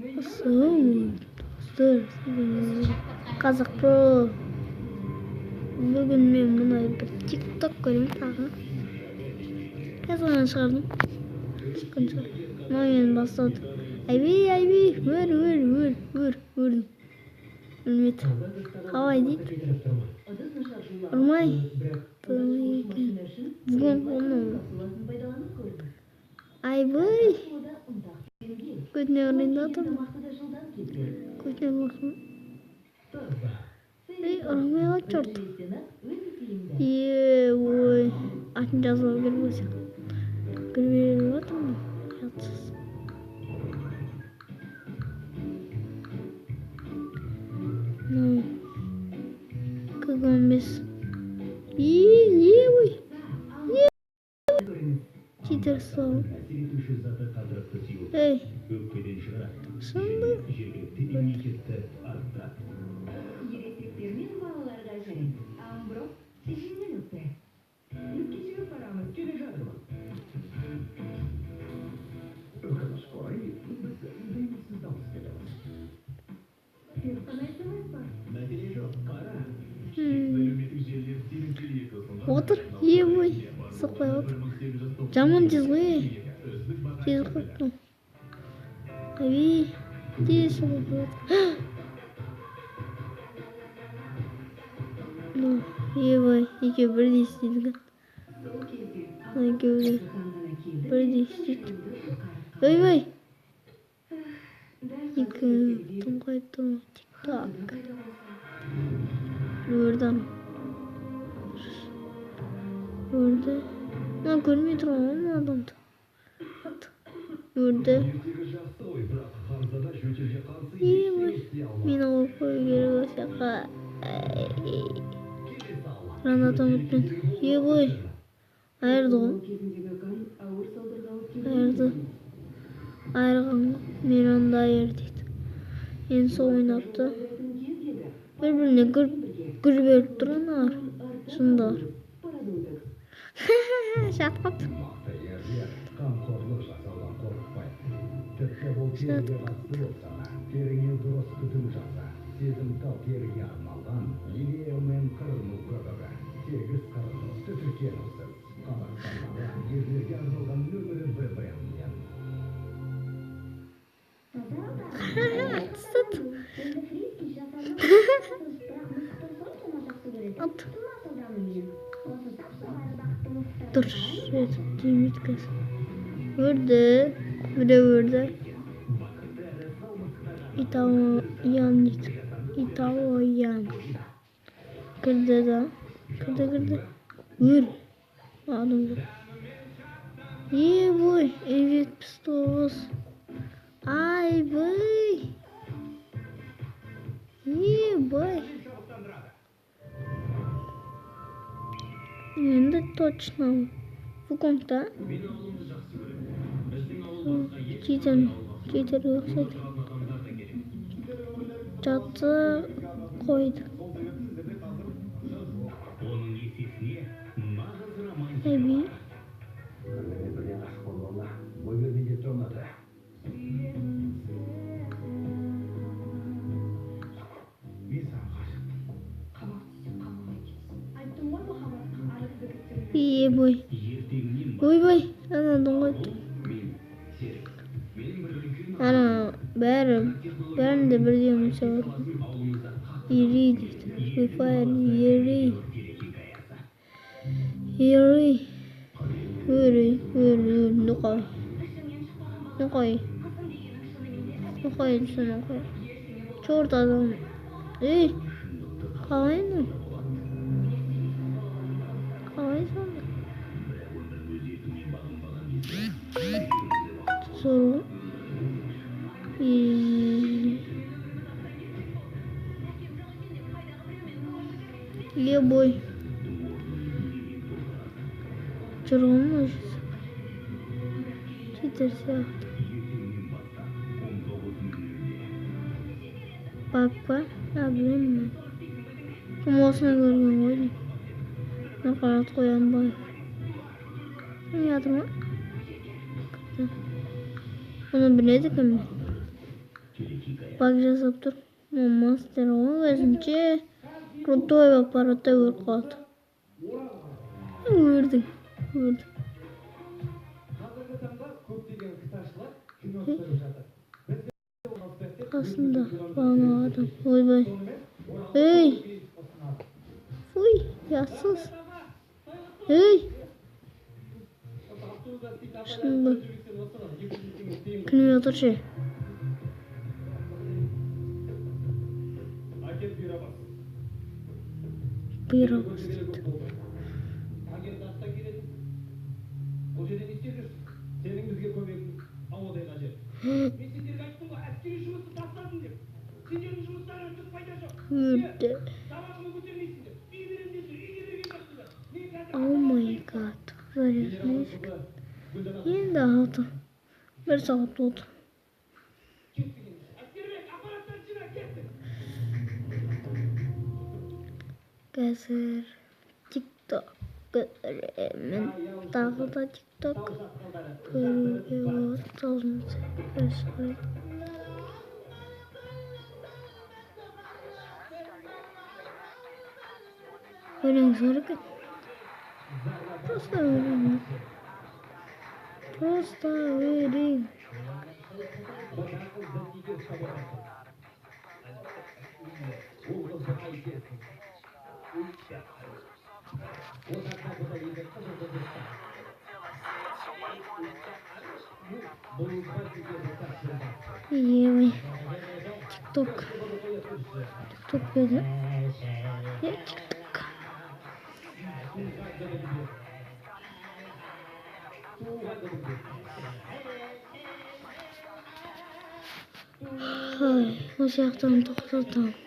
Ассалаумағалейкум, достар. Қазақ Про. Бүгін мен мына бір тик-ток көремін тағы. Қазір ғана шығардым. Шыққан шығар. Мынау мені бастады. Айби, айби, өр, өр, өр, өр, өрдім. Өлмеді. Қалай дейді? Ұрмай. Ұрмай екен. Бүгін оны. Айбай. Көтіне ұрайын да отырмын. Көтіне ұрмақпын. Ей, ұрмай қалды, черт. Е, ой. Атын жазып алу керек болса. Кірмей жатырмын. Ұятсыз. Ну, КГ-15. Е, не ой. Не. Читер слава. Ей. Шын ба? Ересектер мен балаларға жарайды. Амбро жеңіл өкпе. Біз кешігіп барамыз. Келе жатырмын. Өкінішке орай, біз Дэвидсіз дауыс береміз. Тек қана СМС бар. Мәселе жоқ, қара. Отыр. Е, ой. Соқпай отыр. Жаман тез ғой. Тез қойыпты. Айби. Тез соғып отыр. Ну, ебай, екеуі бірдей істейді екен. Сол кезде Мына екеуі де Сұлтан ғана келді. бірдей істейді. Құтқарып Ойбай. Дәл Екі қазір кездегідей тоңқайып тұр. Тик-ток. қайда болса. Өрді анау. Өрді. Мына көрмей тұрған ғой мына адамды. Ат. Өрді. Ертегі жақсы ғой, бірақ ханзада жөтелге қарсы Ебай. ештеңе істей алмады. Мені қойып қою керек осы жаққа. Ай. Келе сал. Гранатометпен. Ебой. Айырды ғой. Ол кезіндегі қан ауыр салдарға алып келуі Айырды. мүмкін. Айырған ғой. Мен онда айыр дейді. Енді сол ойнапты. Жолдайтын кез еді. Бір-біріне гүр, гүр беріп тұр аналар. Шындар. Парадонтекс. Жатып қалыпты. Мықты ерлер қамқорлық жасаудан қорықпайды. Тіпті бұл теріге қатысты болса да, теріңе дұрыс күтім жаса. Сезімтал теріге арналған Nivea Men қырыну көбігі. Тегіс қырыну, тітіркенусіз. Қазақстандағы ерлерге арналған нөмірі бір брендінен. Тастады. Ат. Дұрыс етіп тимейді қазір. Өрді. Біреу өрді. Итальян дейді. Итальян. Кірді да. Кірді, кірді. Өр. Адам жоқ. Ебой, М79. Айбай. Ебай. Енді точно. Вуконг-та. Читер, читерге ұқсайды. Жатса қойды. Айби. Бірдеме бірден ғашық болуына бой бермей деп ұнады. Мен саған ғашықпын. Айттым ғой, махаббатқа арық жігіттер. Ебой. Ойбай, анадан қойды. Ана бәрі, бәрінде бірдей мүше бар. Ери дейді. Free Fire ери. Ери. Ери, ери, ери, нұқай. Нұқай. Нұқай десе нұқай. Черт адам. Ей, қалай мынау? Қалай сонда? Зор ғой. Ебой. Жүр ғой мына жерде. Читер сияқты. Баг па? А, білмеймін. Кім осыны көрген ғой деймін. Мына қарат қоян бай. Кім жатыр ма? Кірді. Бұны біледі кім? Баг жасап тұр. Мастер ғой өзінше. Крутой болып барады да өліп қалады. Өлдің. Өлдің. Қасында бағана адам. Ойбай. Ей! Фуй, ұятсыз. Ей! Шынында. Күлмей отыр ше. Бұйра бас дейді. Өлді. Oh my god. Енді алты. 1 сағат болды. Қазір TikTok көремін. Тағы да TikTok көруге болады. Өлең зор екен. Просто өлең. Просто өлең. Ой, TikTok. TikTok деді. TikTok. Ой, осы жақтан тоқтатамын.